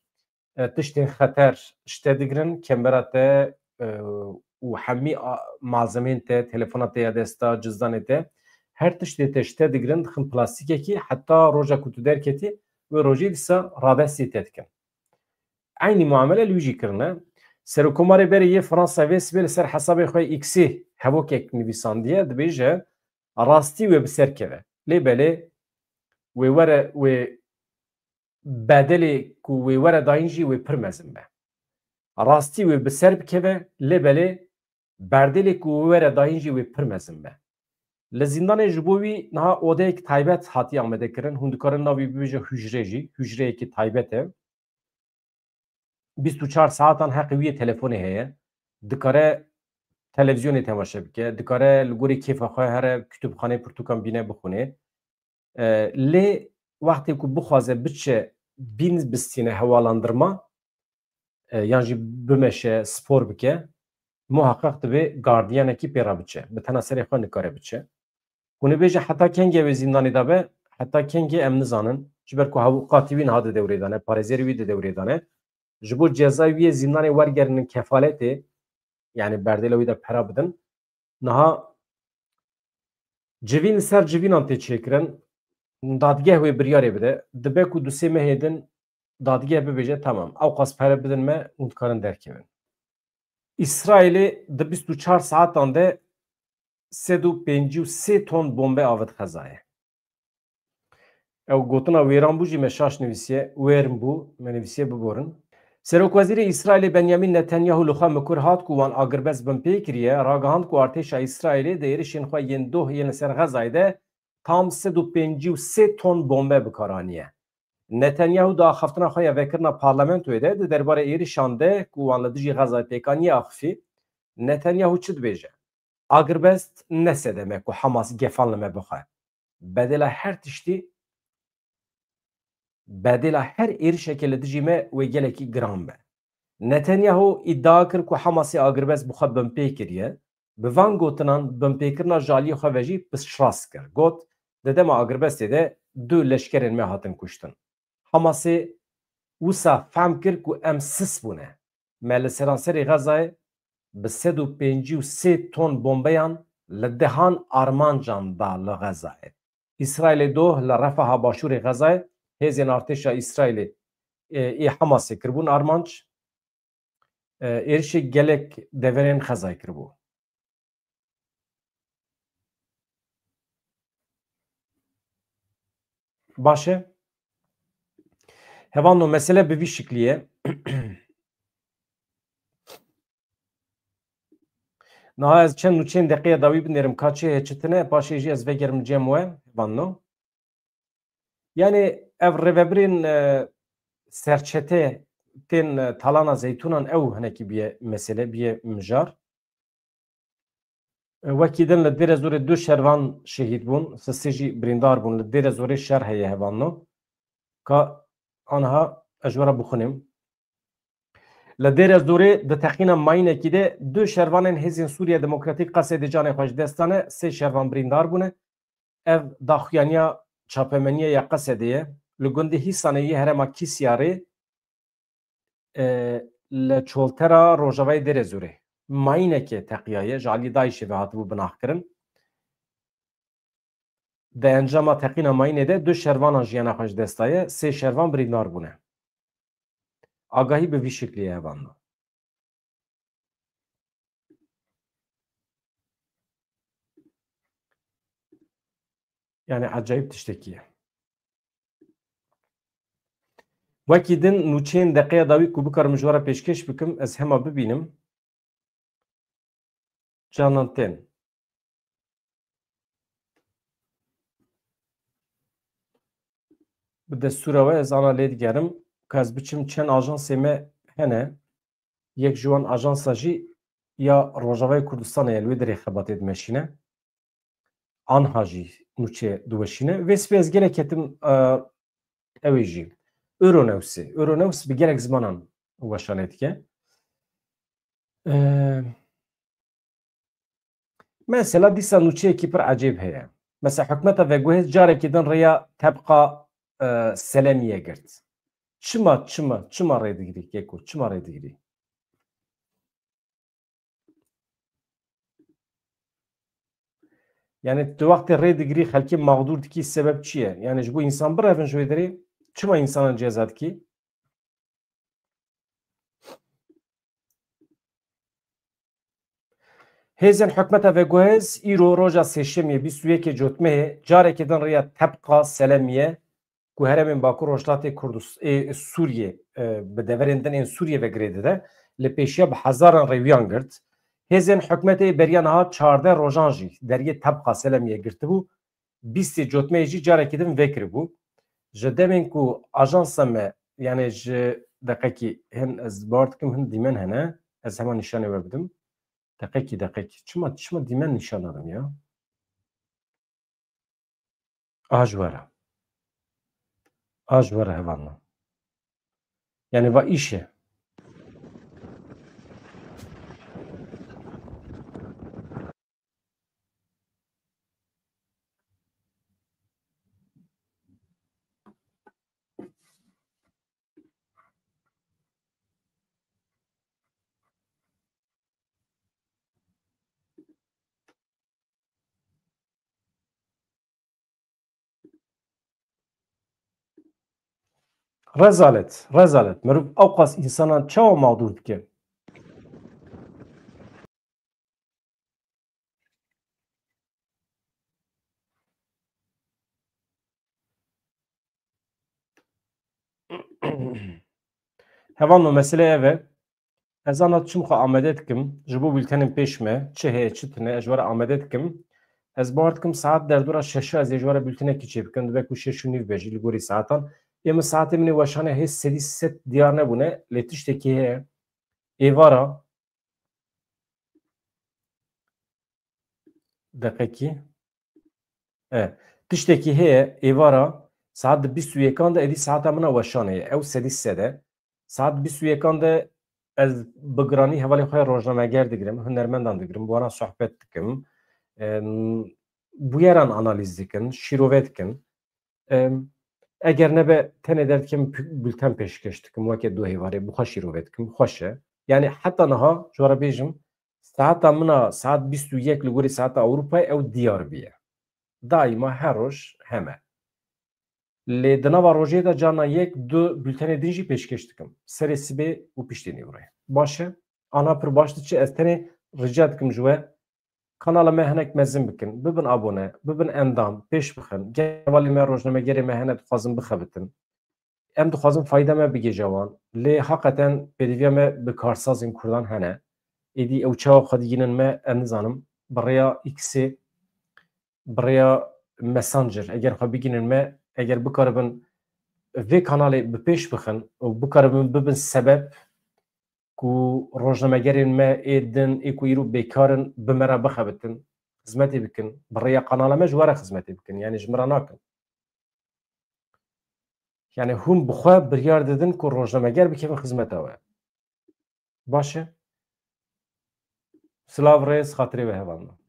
e, tiştên xeter ji te digirin, kembera te, e, û hemî a-, malzemên te, telefona te ya desta, cizdanê te, her tiştê te ji te digirin, dixin plastîkekî, heta roja ku tu derketî, wê rojê dîsa radestê te dikin. Eynî muamele li wî jî kirine. Serokkomarê berê yê Fransa vê sibê li ser hesabê xwe X-ê hevokek nivîsandiye, dibêje, rastî wê bi ser keve. Lê belê wê were, wê bedelê ku wê were dayîn jî wê pir mezin be. Rastî wê bi ser bikeve, lê belê berdêlê ku wê were dayîn jî wê pir mezin be. Li zîndanê ji bo wî niha odeyek taybet hatiye amadekirin. Hûn dikarin navê bibêje hûcrê jî. Hûcreyekî taybet e. Bîst û çar saetan heqê wî yê telefonê heye. Dikare televîzyonê temaşe bike, dikare li gorî kêfa xwe here kitûbxaneyê pirtûkan bîne, bixwîne. E, lê wextê ku bixwaze biçe bîn bistîne hewalandirma, e, yan jî bimeşe, spor bike, muheqeq divê gardiyanekî pê re biçe. Bi tena serê xwe nikare biçe. Hûn ê bêje heta kengê wê zîndanê de be, heta kengê em nizanin. Ji ber ku hewqatî wî niha di dewrê de ne, parêzerê wî di dewrê de ne. Ji bo cezayê wî yê zîndanê wergerinin kefaletê, yani berdêla wî de pera bidin. Niha civîn li ser civînan tê çêkirin. Dadgeh wê biryarê bide. Dibe ku du sê mehê din dadgeh bibêje, tamam, ewqas pere bidin me, hûn dikarin derkevin. Îsraîlê di bîst û çar saetan de sed û pêncî û sê ton bombe avêt xezayê. Ew gotina wêran bû jî me şaş nivîsiye, wêrm bû, me nivîsiye biborin. Serokwezîrê Îsraîlê Benyamin Netanyahu li xwe mikur hat ku wan agirbest binpê kiriye, ragihand ku artêşa Îsraîlê di êrişên xwe yên doh yên li ser Xezayê de tam sed û pêncî û sê ton bombe bi kar aniye. Netanyahu di axaftina xwe ya vekirina parlamentoyê de di derbarê êrişan de ku wan li dijî Xezayê pêk aniye axifî, Netanyahu çi dibêje? Agirbest ne sedem e ku Hamas gefan li me bixwe. Bedêla her tiştî, bedêla her êrişekê li dijî me wê gelekî giran be. Netanyahu îdia kir ku Hamasê agirbest bi xwe binpê kiriye. Bi van gotinan binpêkirina ji aliyê xwe ve jî piştrast kir. Got, di dema agirbestê de du leşkerên me hatin kuştin. Hamasê wisa fehm kir ku em sis bûne. Me li seranserê Xezayê bi sed û pêncî û sê ton bombeyan li dehan armancan da li Xezayê. Îsraîlê doh li Refaha başûrê Xezayê hêzên artêşa Îsraîlê, e, ê Hamasê kiribûn armanc, e, êrişê gelek deverên Xezayê kiribû. Baş e. Hevano, mesele bi vî şiklî ye. Niha ez çend nûçeyên deqeya dawî binêrim, ka çi heye çi tune, paşê jî ez vegerim cem we, hevano. Yani ev rêvebirên, e, serçete tên, e, talana zeytûnan ew hinekî biye mesele, biye mijar. Wekî din li Dêrezorê du şervan şehîd bûn, sisê jî birîndar bûn. Li Dêrezorê şer heye hevalno. Ka aniha ez ji we re bixwînim. Li Dêrezorê di teqîna mayînekî de du şervanên Hêzên Sûriye Demokratîk Qesedê canê xwe ji dest dane, sê şervan birîndar bûne. Ev daxuyaniya çapemeniya ya Qesedê ye. Li gundê Hîsanê yê herêma Kîsyarê, e, li çoltera rojavayê Dêrezorê mayîneke teqiyaye, ji alî DAIŞê ve hatibû binaxkirin. Di encama teqîna mayînê de du şervanan jiyana xwe ji dest daye, sê şervan birîndar bûne. Agahî bi vî şeklî ye hevalno. Yani ecayîb tiştekî ye. Wekî din nûçeyên deqeya dawî ku bikarim ji we re pêşkêş bikim, ez hema bibînim. Canan tên. Bi destûra we ez ana lê digerim, ka ez biçim çend ajansê me hene, yek ji wan ajansa jî ya Rojavayê Kurdistanê ye, li wê derê xebatê dimeşîne. Anha jî nûçe diweşîne. Vê sibê ez gelek ketim, e, ew ê jî. Euronewsê. Euronews bi gelek zimanan weşanê dike. E, Mesela dîsa nûçeyekî pir ecêb heye. Mesela hikûmeta veguhêz carekî din rêya tebqa, e, Selemiye girt. Çima, çima, çima rê digirî, Keko? Çima rê digirî? Yani tu wextê rê digirî, xelkê mağdur dikî, sebeb çi ye? Yani ji bo însan birevin ji wê derê, çima însanan ceza dikî? Hêzên hikûmeta veguhêz îro roja sêşemiyê bîst û yekê Cotmehê carekê din rêya tebqa Selemiye ku herêmên Bakur Rojhilatê Kurdis-, ê, Sûriyê, e, bi deverên din ên Sûriyê ve girê dide, li pêşiya bi hezaran rêwiyan girt. Hêzên hikûmetê beriya niha çardeh rojan jî deriyê tebqa Selemiye girtibû. Bîstê Cotmehê jî carekî din vekiribû. Ji demên ku ajansa me, yani ji deqekî hin ez bar dikim hin dîmen hene, ez heman nîşanê we bidim. Deqekî, deqekî. Çima, çima dîmen nîşan nadim ya? A ji we re. A ji we re hevalno. Yani va îş e. Rezalet, rezalet. Meriv ewqas însanan çawa mağdur dike? Hevalno, mesele ev e. Ez ana çim xwe amade dikim, ji bo bültenên pêş me, çi heye, çi tune, ez ji we re amade dikim. Ez bawer dikim, saet derdora şeşa ez ê ji we re bültenekî çêbikim, dibe ku şeş û nîv be jî li gorî saetan. Ê min saetê min ê weşane hê sedî sed diyar nebûne, lê tiştekî heye. Êvara, deqekî. E, tiştekî heye, êvara saet di bîst û yekan de êdî saeta min a weşanê ye. Ew sedî sed e. Saet bîst û yekan de ez bi giranî hevalên xwe rojnameger digirim, hunermendan digirim, bi wan re sohbet dikim. Em, bûyeran analîz dikin, şîrove dikin. Em, eger nebe tenê derdikim, bülten pêşkeş dikim, weke du hêvarê, bi xwe şîrove dikim, xweş e. Yani heta niha, ji we re bêjim, saeta min a, saet bîst û yek li gorî saeta Ewropayê ew diyar bûye. Daîma her roj heme. Lê di nava rojê de carna yek, du bültenê din jî pêşkeş dikim. Serê sibê û piştî nîvroyê. Baş e? Ana pir baş diçe, ez tenê rica dikim ji we, kanala me hinek mezin bikin, bibin abone, bibin endam, pêş bixin. Gelek hevalên me, rojnamegerê me hene dixwazin bixebitin. Em dixwazin fayda me bigêje wan. Lê heqeten pêdiviya me bi karsazên Kurdan hene. Êdî ew çawa xwe digînin me, ez nizanim. Bi rêya X-ê, bi rêya Messenger, eger xwe bigînin me, eger bikaribin vê kanalê bi pêş bixin û bikaribin bibin sebeb ku rojnamegerên me ê din, ê ku îro bêkar in, bi me re bixebitin. xizmetê bikin, bi rêya kanala me ji we re xizmetê bikin, yani ji min re nakin. Yani hûn bi xwe biryar didin ku rojnameger bikevin xizmeta we. Baş e. Silav, rêz, xatirê we hevalno.